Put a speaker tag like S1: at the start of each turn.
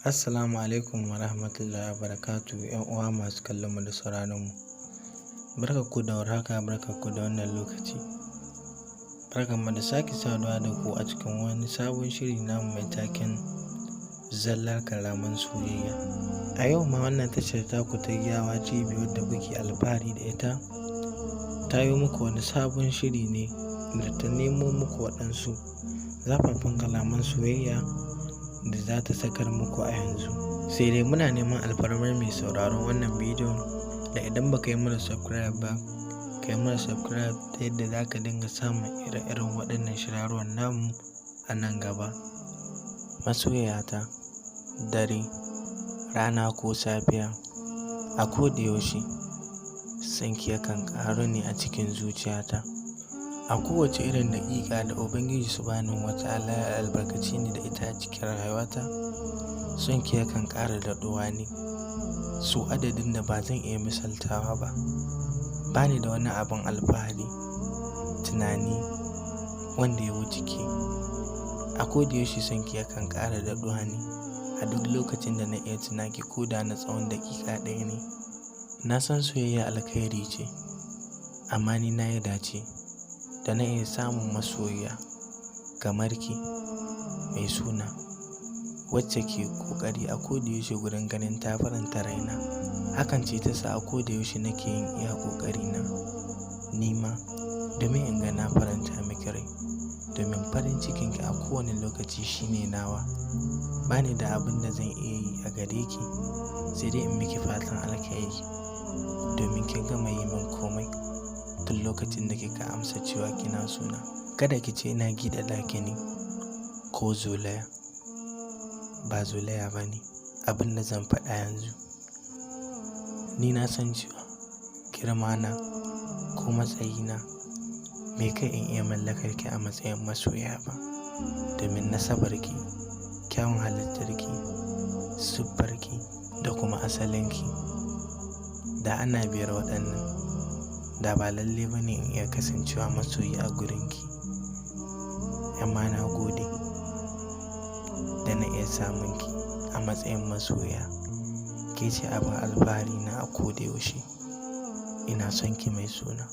S1: Assalamu alaikum wa rahmatullahi wa barakatuhu, ‘yan uwa masu kallon mu da sauraron mu. Barkanku da warhaka, barkanku da wannan lokaci. Barkanmu da sake saduwa da ku a cikin wani sabon shiri namu mai taken zallar kalaman soyayya. A yau ma wannan tashar taku ta Giyawa TV, wadda kuke alfahari da ita, ta yi muku wani sabon shiri ne da ta nemo muku waɗansu zafafan kalaman soyayya da za ta sakar muku a yanzu. Sai dai muna neman alfarmar mai sauraron wannan bidiyon da idan baka yi mana subscribe ba, ka yi mana subscribe ta yadda za ka dinga samun ire-iren waɗannan shirarwan namu a nan gaba. Masoyata, dare, rana ko safiya, a koda yaushe sonki yakan ƙaru ne a cikin zuciyata. A kowace irin daƙiƙa da Ubangiji Subhanahu wa Ta'ala ya albarkace ni da ita a cikin rayuwata, sonki yakan ƙara daɗuwa ne so adadin da ba zan iya misaltawa ba. Ba ni da wani abin alfahari, tunani wanda ya wuce ke. A koda yaushe sonki yakan ƙara daɗuwa ne a duk lokacin da na iya tuna ki, ko da na tsawon daƙiƙa ɗaya ne. Na san soyayya alkhairi ce, amma ni na yi dace da na iya samun masoyiya kamar ki, mai suna, wacce ke ƙoƙari a koda yaushe gurin ganin ta faranta raina. Hakan ce ta sa a koda yaushe nake yin iya ƙoƙari na nima domin in ga na faranta miki rai. Domin farin cikinki a kowane lokaci shine nawa. Ba ni da abin da zan iya yi a gare ki sai dai in miki fatan alkhairi, domin kin gama yi min komai tun lokacin da kika amsa cewa kina so na. Kada ki ce ina giɗaɗa ki ne ko zolaya. Ba zolaya ba ne abin da zan faɗa yanzu. Ni na san cewa girmana ko matsayina bai kai in iya mallakar ki a matsayin masoyiya ba. Domin nasabarki, kyawun halittarki, siffarki da kuma asalinki. Da ana biyar waɗannan, da ba lalle ba ne in iya kasancewa masoyi a gurinki. Amma na gode da na iya samun ki a matsayin masoyiya. Ke ce abin alfahari na a koda yaushe. Ina son ki, mai suna.